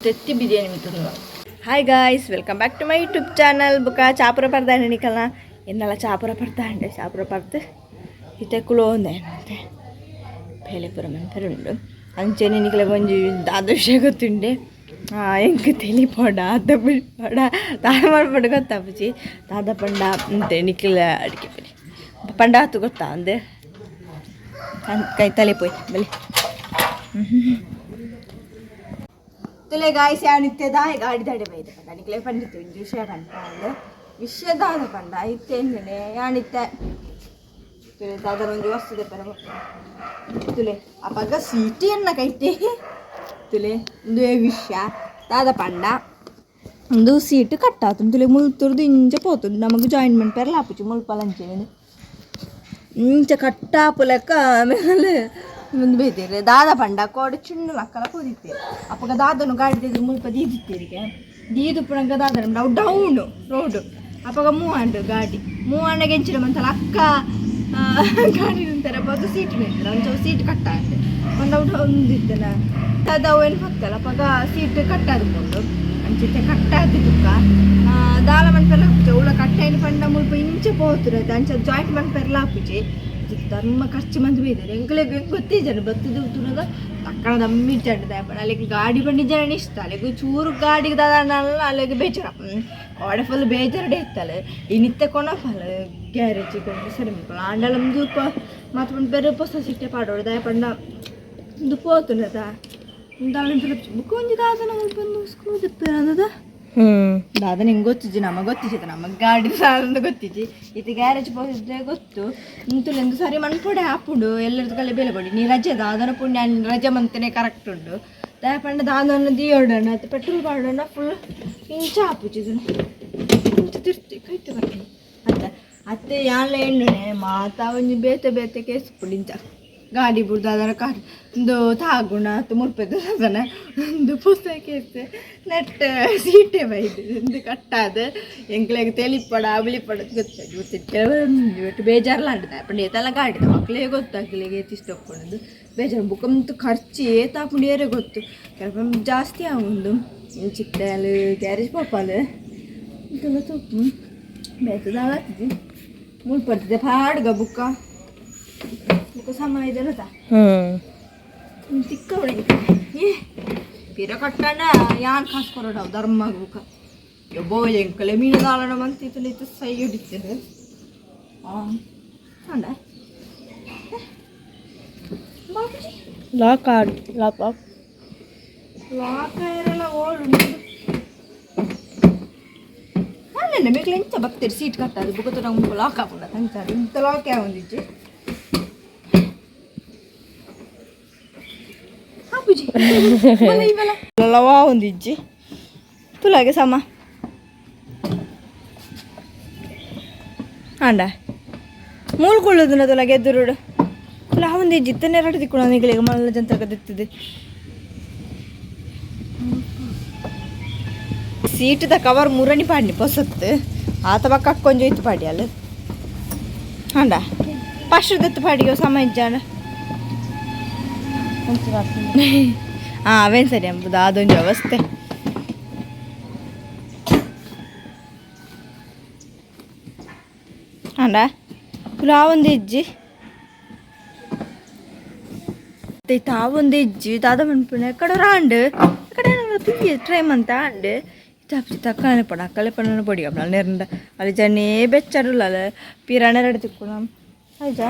ತೆತ್ತಿ biryani ಮಿತ್ತುಂದು. Hi guys, welcome back to my YouTube channel. ಬುಕ್ಕ ಚಾಪುರ ಪರ್ದಾಂಡೆ ನಿಕಲ್ನ ಎನ್ನಲ ಚಾಪುರ ಪರ್ದಾಂಡೆ ಚಾಪುರ ಪರ್ದು ಇತ್ತೆ ಕುಲೋಂದೆ ಅಂತೆ ಬೇಲೆಪುರ ಮನ್ಪೆರುಂಡು. ಅಂಚೆನೆ ನಿಕಲೆ ಒಂಜಿ ದಾದ ವಿಷಯ ಗೊತ್ತುಂಡೆ? ಎಂಕ್ ತೆಲಿಪೋಡ ಅತ್ತ ಬಿಡ್ಪೋಡ ದಾದ ಮಲ್ಪೊಡು ಗೊತ್ತಾಪುಜಿ. ದಾದ ಪಂಡ ಅಂತೆ ನಿಕಲ ಅಡಿಗೆ ಪನಿ ಪಂಡ ಆತು ಗೊತ್ತಾ? ಅಂದೆ ಕೈ ತಲೆ ಪೋಯ್ ಬಲೆ ತುಲೆ. ಗಾಯ್ಸ್, ಯಾನ್ ಇತ್ತೆ ದಾಯೆ ಗಾಡಿ ದಾಡೆ ಬೈದೆ ಪಂಡ ನಿಕ್ಲೆ ಪಂಡಿತ್ತು ಒಂಜಿ ವಿಷಯ ಪನ್ಪ. ವಿಷಯ ದಾದ ಪಂಡ, ಇತ್ತೆ ಎಂಚನೆ ಯಾನ್ ಇತ್ತೆ ತುಲೆ ದಾದನ ಒಂಜಿ ವಸ್ತು ದೆಪ್ಪರೆ ತುಲೆ. ಅಪಗ ಸೀಟಿ ಎನ್ನ ಕೈಟೆ ತುಲೆ. ಉಂದುವೇ ವಿಷಯ. ದಾದ ಪಂಡ, ಉಂದು ಸೀಟ್ ಕಟ್ಟಾತುಂಡು ತುಲೆ. ಮುಲ್ತುರ್ದು ಇಂಚ ಪೋತುಂಡು. ನಮಕ್ ಜಾಯಿನ್ ಮನ್ಪೆರೆಲ ಆಪುಜಿ ಮುಲ್ಪ ಅಂಚೆನೆ ಇಂಚ ಕಟ್ಟಾಪುಲೆಕ್ಕ. ಆಮೇಲೆ ಮುಂದೆ ಬೈದೇರು ದಾದ ಪಂಡ, ಕೋಡೆ ಚಿಣ್ಣು ಲಕ್ಕಲ ಪೋದಿತ್ತೇರು. ಅಪಗ ದಾದನು ಗಾಡಿ ತೆಗೆದು ಮುಲ್ಪ ದೀದಿತ್ತೇರಿಗೆ. ದೀದುಪ್ಪುನಗ ದಾದ ಅವು ಡೌನ್ ರೋಡ್. ಅಪಗ ಮೂವ್ ಆಂಡ್ ಗಾಡಿ. ಮೂವ್ ಆಂಡಗ ಎಂಚಿನ ಮಂತಲ್ಲ, ಅಕ್ಕ ಗಾಡಿ ನಂತರ ಪೋದು ಸೀಟ್ ಮೇತ್ರ ಒಂಚೂರು ಸೀಟ್ ಕಟ್ಟ ಆಂಡ್ ಒಂದು ಅವು ಉಂದಿತ್ತನ ಅದ ಅವು ಏನು ಪತ್ತಲ್ಲ. ಅಪಗ ಸೀಟ್ ಕಟ್ಟಾದ್ ಪೋಂಡು. ಅಂಚಿತ್ತೆ ಕಟ್ಟಾದ್ ಬುಕ್ಕ ದಾಲ ಮನ್ಪೆರ್ಲ ಆಪುಜಿ. ಅವ್ಲ ಕಟ್ಟಾಯಿನ ಪಂಡ ಮುಲ್ಪ ಇಂಚ ಪೋತುರತೆ. ಅಂಚ ಜಾಯಿಂಟ್ ಮನ್ಪೆರ್ಲ ಆಪುಜಿ. ಧರ್ಮ ಖರ್ಚು ಮಂತ್ ಬೈದೆರ್. ಎಂಕ್ಲೆಗ್ ಗೊತ್ತಿಜ್ಜಂಡ್. ಬತ್ತುದು ತೂನಗ ತಕ್ಕಣ ದಮ್ಮಿಜ್ಜಂಡ್. ದಾಯೆ ಪಂಡ ಅಲೆಗ್ ಗಾಡಿ ಪಂಡ ಇಷ್ಟ. ಅಲೆಗ್ ಚೂರು ಗಾಡಿಗ್ ದಾದ ಅಲೆಗ್ ಬೇಜಾರ. ಕೋಡೆ ಫುಲ್ ಬೇಜಾರ್ಡೆ ಇತ್ತಲ್. ಇನಿತ್ತೆ ಕೊನಪಲ್ ಗ್ಯಾರೇಜ್ ಕೊಂಡು ಸರಿ ಮನ್ಪುಲ. ಆಂಡಲ ಉಂದು ಮಾತ ಪನ್ಪೆರ್ ಪೊಸ ಸೀಟೆ ಪಾಡೊಡು. ದಾಯೆ ಪಂಡ ಉಂದು ಪೋತುಂಡತ. ದಾಲ ಬುಕ್ಕ ಒಂಜಿ ದಾದನ ಮುಲ್ಪ ಒಂದು ಸ್ಕ್ರೂ ದೆಪ್ಪೆರ್ ಅಂದದ ದಾದ ನಿಂಗೆ ಗೊತ್ತಿಜ್ಜಿ. ನಮಗೆ ಗೊತ್ತಿಜ್ಜಿ. ನಮಗೆ ಗಾಡಿ ಸಾಲಂದು ಗೊತ್ತಿಜ್ಜಿ. ಇತ್ತೆ ಗ್ಯಾರೇಜ್ ಪೋತಿದ್ದೆ ಗೊತ್ತು. ಇಂತುಲೆಂದು ಸರಿ ಮನ್ಪೊಡೆ ಆಪುಂಡು. ಎಲ್ಲರದ್ದು ಕಲೆ ಬೇಲೆ ಕೊಡಿ ನೀ ರಜೆ ದಾದನ ಪುಣ್ಯ ರಜೆ ಮಂತನೆ ಕರೆಕ್ಟ್ ಉಂಡು. ದಾಯ ಪಂಡ ದಾದನ ದಿಯೋಡಣ ಅತ್ತ ಪೆಟ್ರೋಲ್ ಪಾಡೋಣ. ಫುಲ್ ಇಂಚ ಆಪುಜಿ. ಇದನ್ನು ಇಂಚ ತಿರ್ತಿ ಕೈತೆ ಬರ್ತೀನಿ ಅತ್ತ ಅತ್ತೆ ಯಾನ್ಲ ಎಣ್ಣುನೆ ಮಾತಾ ಒಂಜಿ ಬೇತೆ ಬೇತೆ ಕೇಸ್ ಉಪ್ಪುಂಡು. ಇಂಚ ಗಾಡಿ ಬುಡ್ದು ಅದರ ಕಾರ್ ಉಂದು ತಾಗುಣ ಅತ್ತ ಮುಲ್ಪದ ಅದನ ಒಂದು ಪುಸ ಕೇಸ್ ನೆಟ್ ಸೀಟೆ ಬೈದು ಉಂದು ಕಟ್ಟಾದ ಎಂಕ್ಲೆಗ್ ತೆಲಿಪಡ ಅವಳಿಪಡ ಗೊತ್ತಾಯ್ತು ಗೊತ್ತಿತ್ತು. ಬೇಜಾರ್ಲ ಉಂಟು. ಪಂಡ ಏತೆಲ್ಲ ಗಾಡಿದ ಮಕ್ಳಿಗೆ ಗೊತ್ತು, ಅಕ್ಲೆಗೆ ಏತ್ ಇಷ್ಟ ಉಪ್ಪುಂಡು. ಬೇಜಾರು. ಬೊಕ ಖರ್ಚು ಏತ್ ಆಪುಂಡು ಏರೆ ಗೊತ್ತು. ಕೆಲವು ಜಾಸ್ತಿ ಆವುಂಡು. ಇಂಚಿತ್ತೆ ಅಲ್ಲಿ ಗ್ಯಾರೇಜ್ ಪೋಪಾಲ್ ಇಂತೆಲ್ಲ ತೂಪು ಬೇತೆ ದಾಲ ಆತಿಜಿ. ಮುಲ್ಪ ಪಾಡ್ಗ ಬುಕ್ಕ ಬುಕ್ಕ ಸಮ ಇದೆಲ್ಲ ತಿಕ್ಕ ಏ ಪಿರ ಕಟ್ಟಣ ಯಾನ್ ಕಾಸು ಕೊರಡವು ಧರ್ಮ ಬುಕ್ಕ ಯಬ್ಬೋ ಎಂಕಲೆ ಮೀನು ದಾಳಣ ಮಂತಿತ್ತು ಇತ್ತು ಸೈ ಹಿಡಿತೇನೆ. ಅಂಡ ಬಾಪುಜಿ. ಲಾಕ್ ಆಡ್ ಲಾಕ್ ಆಫ್. ಲಾಕ್ ಆಯರೆಲ್ಲ ಓಡು ಅಲ್ಲ. ಮೇಕ್ಲೆ ಎಂಚ ಬತ್ತೇರು ಸೀಟ್ ಕಟ್ಟಾದು ಬುಕ್ಕ ನಂಗೆ ಲಾಕ್ ಆಪುಂಡ ತಂಚ ಇಂತ ಲಾಕ್ ಯಾವೊಂದಿಜ್ಜಿ ಆಪುಜಿ ಲವಾ ಒಂದಿಜ್ಜಿ ತುಲಾಗೆ ಸಮ ಆಂಡ ಮೂಲ್ಕೊಳ್ಳೋದನ್ನ ತುಲಾಗೆ ಎದುರುಡು ತುಲ ಒಂದಿಜ್ಜಿ. ಇತ್ತನೆ ಎರಡು ದಿಕ್ಕುಣ ನಿಗಲಿಗೆ ಮಲ್ಲ ಜಂತ್ರಕ ದಿತ್ತಿದೆ. ಸೀಟದ ಕವರ್ ಮುರಣಿ ಪಾಡ್ನಿ ಪೊಸತ್ತು ಆತ ಬಕ್ಕ ಕೊಂಚ ಇತ್ತು ಪಾಡಿ ಅಲ್ಲ. ಹಾಂಡ ಫಸ್ಟ್ ದತ್ತು ಪಾಡಿಗೆ ಸಮ ಇಜ್ಜಾಣ. ಹಾಂ, ಅವೇನು ಸರಿ ಅಂಬುದು ಅದೊಂದು ಅವಸ್ಥೆ. ಹಾಂಡ ತುಲ ಒಂದು ಇಜ್ಜಿ ತಾವೊಂದು ಇಜ್ಜಿ ದಾದ ಮನ್ಪುಣೆ ಕಡೆ ರಾಂಡ್ ಕಡೆ ತುಯ್ಯ ಟ್ರೈ ಮಂತ ಆಂಡ್ ಚಾಪ್ಸಿ ತಕ್ಕನೆ ಪಡ ಅಕ್ಕಲೆ ಪಣ್ಣನ ಪೊಡಿ ಅಪ್ಪ ನೆರಂಡ ಅಲ್ಲಿ ಜನೇ ಬೆಚ್ಚಡುಲ್ಲ ಪಿರಾಣೆ ರೆಡಿ ತಿಕ್ಕು ಆಯ್ತಾ.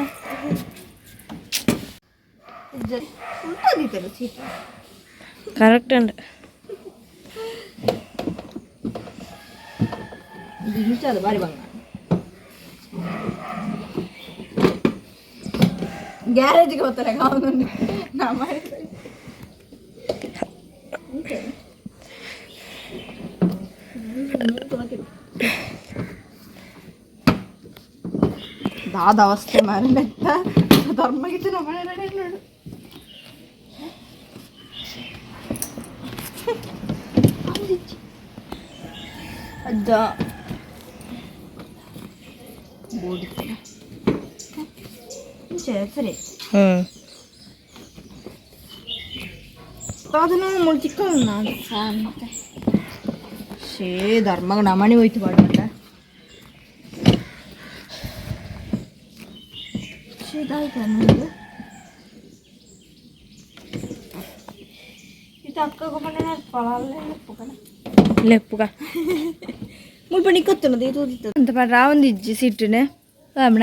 ಕರೆಕ್ಟ್ ಉಂಡು. ಇಂಚದ ಬಾರಿ ಬಂಗ ಗ್ಯಾರೇಜ್ಗೆ ಹೋಗ್ತಾರೆ ಅವನು ನಮ್ಮ ದಾದ ಅವಸ್ಥೆ ಮಾರಿ. ಧರ್ಮಗಿತ್ತು ನಮ್ಮ ನೋಡು. ಅಜ್ಜ ಬೋಡಿ. ಸರಿ. ಹ್ಞೂ. ಅದನ್ನು ಮುಳು ಚಿಕ್ಕ ಶೇ ಧರ್ಮಗ ನಮಣಿ ಹೋಯ್ತು ಬಾಡ್ಮಟ್ಟ ಶೇದಾಯ್ತು ಅನ್ನೋದು. ಇದು ಅಕ್ಕಗ ಪಂಡ పొలాలే. ಲೆಪ್ಪುಗ. ಮುಲ್ಪ ನಿಕ್ಕತ್ತುన్నದು ಇದು ಅಂತ ಪಂಡ ರಾವಂದು ಇಜ್ಜಿ ಸಿಟ್ಟುನೆ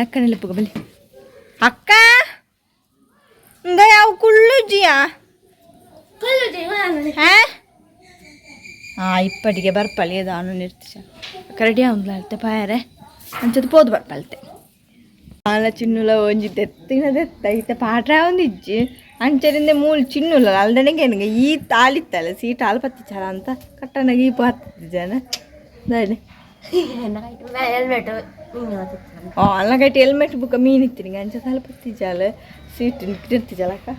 ಅಕ್ಕನ ಲೆಪ್ಪುಗ ಬಲಿ ಅಕ್ಕ ಇಂದ ಯಾವ ಕುಳ್ಳುಜ್ಜಿಯಾ? ಹಾ, ಇಪ್ಪಟಿಗೆ ಬರ್ಪಲಿ ದಾನು ನಿರ್ತಿಸ ಅಕ್ಕ ರೆಡಿ ಆವಂದ್ಲ ಪಾಯರೆ ಅಂಚದ ಪೋದು ಬರ್ಪಲ್ತೆ. ಆಲ ಚಿನ್ನುಲ ಒಂಜಿ ದೆತ್ತಿನ ದೆತ್ತ ಇತ್ತ ಪಾಠ ಒಂದಿಜ್ಜಿ ಅಂಚರಿಂದ ಮೂಲು ಚಿನ್ನುಲ ಅಲ್ದನೆಗೆ ನನಗೆ ಈ ತಾಲಿತ್ತಲ್ಲ ಸೀಟ್ ಆಲ್ ಪತ್ತಿಚಾರ ಅಂತ ಕಟ್ಟನಾಗ ಈ ಪತ್ತಿದ್ದ ಜನ ದಾನೆ. ಹೆಲ್ಮೆಟ್. ಅಲ್ಲ ಕಟ್ಟಿ ಹೆಲ್ಮೆಟ್ ಬುಕ್ಕ ಮೀನ್ ಇತ್ತಿನಿಗೆ ಅಂಚ ತಾಲ ಪತ್ತಿಜಾಲ ಸೀಟ್ ನಿರ್ತಿಜಾಲಕ್ಕ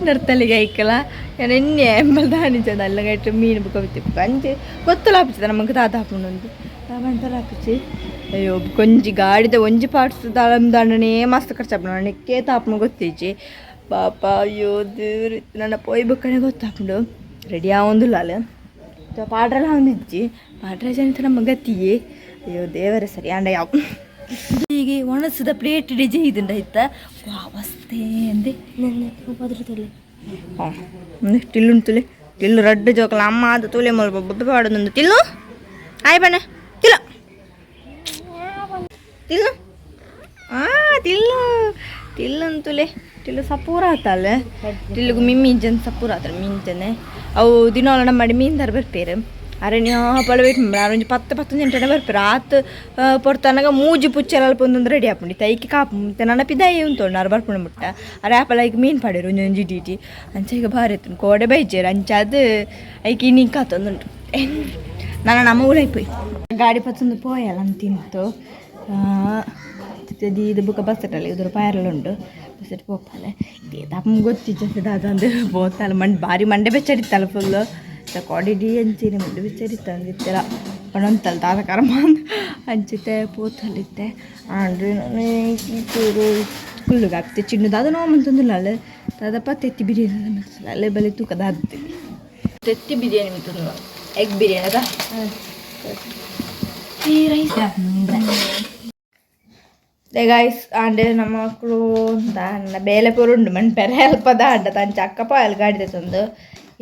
ನರ್ತಲಿಗೆ ಐಕಲ ಎಣ್ಣೆ ಎಂಬಲ್ ದಾನಿಜ ಅಲ್ಲ ಕಟ್ಟಿ ಮೀನು ಬುಕ್ಕ ಬಿತ್ತಿಪ್ಪು ಅಂಚೆ ಗೊತ್ತಲ ಆಪಿಚದ ನಮಗೆ ತಾತ ಹಾಪುಂಡು ಬಂತಲ ಆಪಿಚಿ. ಅಯ್ಯೋ, ಕೊಂಜಿ ಗಾಡಿದ ಒಂಜಿ ಪಾರ್ಟ್ಸ್ ದಾಳಂ ದಾಂಡನೇ ಮಸ್ತ್ ಖರ್ಚಾಪುಂಡು. ನೆಕ್ಕೆ ತಾಪುಂಡು ಗೊತ್ತಿಜ್ಜಿ ಪಾಪ. ಅಯ್ಯೋ ದೇವ್ರೆ, ನನ್ನ ಪೋಯ್ ಬುಕ್ಕನೆ ಗೊತ್ತಾಪುಂಡು. ರೆಡಿ ಆವೊಂದುಲ್ಲ ಪಾಡ್ರೆಲ್ಲ ಒಂದಿಜ್ಜಿ ಪಾಡ್ರೆ ಜನ ನಮ್ಮ ಗತಿಯೇ. ಅಯ್ಯೋ ದೇವರೇ, ಸರಿ ಆಂಡ ಯಾವ ಹೀಗೆ ಒಣಸಿದ ಪ್ಲೇಟ್ ಡಿಜೆ ಇದುಂಡ ಇತ್ತ ವಾವಸ್ತೆ ಅಂದೆ. ಹಾಂ, ಟಿಲ್ಲು ತುಲೆ ಟಿಲ್ಲು ರಡ್ಡು ಜೋಕಲ ಅಮ್ಮ ಅದು ತುಲೆ ಮುಲ್ಪ ಬೊಬ್ಬೆ ಪಾಡೊಂದು. ತಿಲ್ಲು ಆಯ್ ಬಣ್ಣ ತಿಲ್ಲ ತಿಲ್ಲು ಆ ತಿಲ್ಲು ತಿಲ್ಲಂತುಲೆ ಟಿಲ್ಲು ಸಪೂರ ಆತಲ್ಲ. ಟಿಲ್ಲುಗು ಮಿಮ್ಮಿ ಇಜ್ಜನ್ ಸಪೂರ ಆತಲ್ಲ ಮೀನ್ತನೆ. ಅವು ದಿನೋಲ ನಮ್ಮ ಮೀನು ತರ ಬರ್ಪೇರು ಅರಣ್ಯ ಪಳ ವೇಟ್ ಒಂಜಿ ಪತ್ತು ಪತ್ತೊಂದು ಗಂಟೆನೆ ಬರ್ಪೇರು. ಆತ್ ಪೊರ್ತನಗ ಮೂಜಿ ಪುಚ್ಚೆಲ ಅಲ್ಪ ಒಂದೊಂದು ರೆಡಿ ಆಪುಂಡು. ಇತ್ತೆ ಐಕೆ ಕಾಪು ನನ ಪಿದಾಯಿ ಉಂತುಂಡು ಅರ್ ಬರ್ಪುಂಡು ಮುಟ್ಟ. ಅರೆ ಆಪಲ ಐಕ್ ಮೀನು ಪಾಡೇರು ಒಂಜೊಂಜಿ ಇಡೀಟಿ ಅಂಚ. ಈಗ ಭಾರಿ ಇತ್ತು ಕೋಡೆ ಬೈಜೇರು ಅಂಚ ಅದು ಐಕ್ ಇನಿ ಕಾತೊಂದುಂಟು. ನನ್ನ ನಮ್ಮ ಊರೈಪೋಯ್ ಗಾಡಿ ಪತ್ತೊಂದು ಪೋಯಲ್ಲ ಅಂತ ತಿಂತು ಇದು ಬುಕ್ಕ ಬಸ್ ಇದ್ರ ಪಾಯರೆಲ್ಲ ಉಂಟು ಬಸ್ ಪೋಪಾಲೆ ತಮ್ಮ ಗೊತ್ತಿಜ್ಜ ದಾದಂದು ಪೋತಲ್ಲ. ಮಂಡ್ ಭಾರಿ ಮಂಡೆ ಬೆಚ್ಚಡಿತ್ತಲ್ಲ ಫುಲ್ಲು ಕೋಡಿಡಿ ಅಂಚಿನ ಮಂಡೆ ಬೆಚ್ಚಡಿತ್ತು ಅಂದಿತ್ತೆಲ್ಲ ಪಣೊಂತಲ್ಲ ದಾದ ಕರ್ಮ ಅಂಚಿತೆ ಪೋತಲ್ಲಿತ್ತೆ. ಆಂಡ್ರೆ ಚೂರು ಕುಳ್ಳುಗಾಗ್ತೆ ಚಿನ್ನು ದಾದ ನೋ ಮಂತೊಂದುಲ್ಲ ದಾದಪ್ಪ. ತೆತ್ತಿ ಬಿರಿಯಾನಿ ಅಲ್ಲೇ ಬಲಿ ತೂಕ ದಾದ ತೆತ್ತಿ ಬಿರಿಯಾನಿ ಮಿತ್ತೊಂದು ಎಗ್ ಬಿರಿಯಾನಿ ಅದ ಈ ರೈಸ್. ಗೈಸ್, ಆಂಡೆ ನಮ್ಮ ಮಕ್ಕಳು ದಾನ್ನ ಬೇಲೆ ಪೂರ ಉಂಡು ಮನ್ಪೆರೆ ಅಲ್ಪ ದಾಂಡ ತಂಚ ಅಕ್ಕ ಪೋಯಲ್ ಗಾಡಿ ತಂದು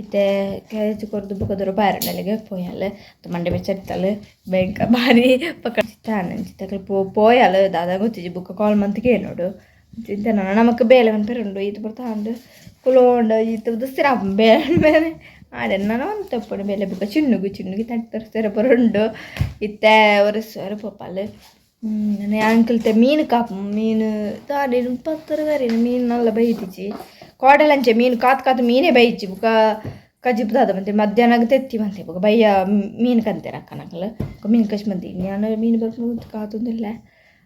ಇತ್ತೆ ಕ್ಯಾರೇಜ್ ಕೊರ್ದು ಬೊಕ ಪಾಯರಂಡಲಿಗೆ ಪೋಯಲ್ ಮಂಡೆ ಬೆಚ್ಚರಿತ್ತಲ್ ಬ್ಯಾಂಕ ಭಾರಿ ಪಕ್ಕ ಚಿತ್ತ ಪೋ ಪೋಯಲ್ ದಾದ ಗೊತ್ತಿಜ್ಜಿ. ಬುಕ್ಕ ಕಾಲ್ ಮಂತ್ಗೆ ನೋಡು ಚಿಂತೆ ನಮಕ್ ಬೇಲೆ ಮನ್ಪೆರೆ ಉಂಡು ಈತ್ ಪೊರ್ತು ಆಂಡ್ ಕುಲೋಂಡು ಈತ್ ದುಸ್ತಿರ ಬೇಲೆ ಬೇಲೆ ಆಡೆ ನನ ಒಂದು ತಪ್ಪುಂಡು ಬೇಲೆ ಬುಕ್ಕ ಚಿನ್ನುಗು ಚಿನ್ನುಗೆ ತಟ್ಟೆ ಪೂರ ಉಂಡು ಇತ್ತೆ ಒರೆಸ್ವರ ಪೋಪಾಲ್. ಅಂಕಲ್ತೆ ಮೀನು ಕಾಪು ಮೀನು ದಾಡಿ ಪತ್ತರ ದಾರಿನ ಮೀನು ನಲ್ಲ ಬೈದಿಜಿ ಕೋಡಲಂಚೆ ಮೀನು ಕಾತ್ ಕಾತ್ ಮೀನೇ ಬೈಜಿ. ಬುಕ್ಕ ಕಜಿಪು ದಾದ ಮಂತೆ ಮಧ್ಯಾಹ್ನ ತೆತ್ತಿ ಮಂತೆ ಬೊಕ ಬಯ್ಯ ಮೀನು ಕಂತೇರು ಅಕ್ಕನಕಲ್ ಮೀನು ಕಚ್ ಮಂತಿ ನಾನು ಮೀನು ಬರ್ಪು ಕಾತೊಂದಿಲ್ಲ.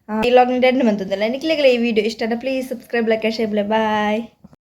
ಈ ಲಾಗ್ ಎಂಡ್ ಮಂತೊಂದಿಲ್ಲ. ನಿಕ್ಲೆಗ್ಲ ಈ ವಿಡಿಯೋ ಇಷ್ಟ please subscribe, like, share. Bye.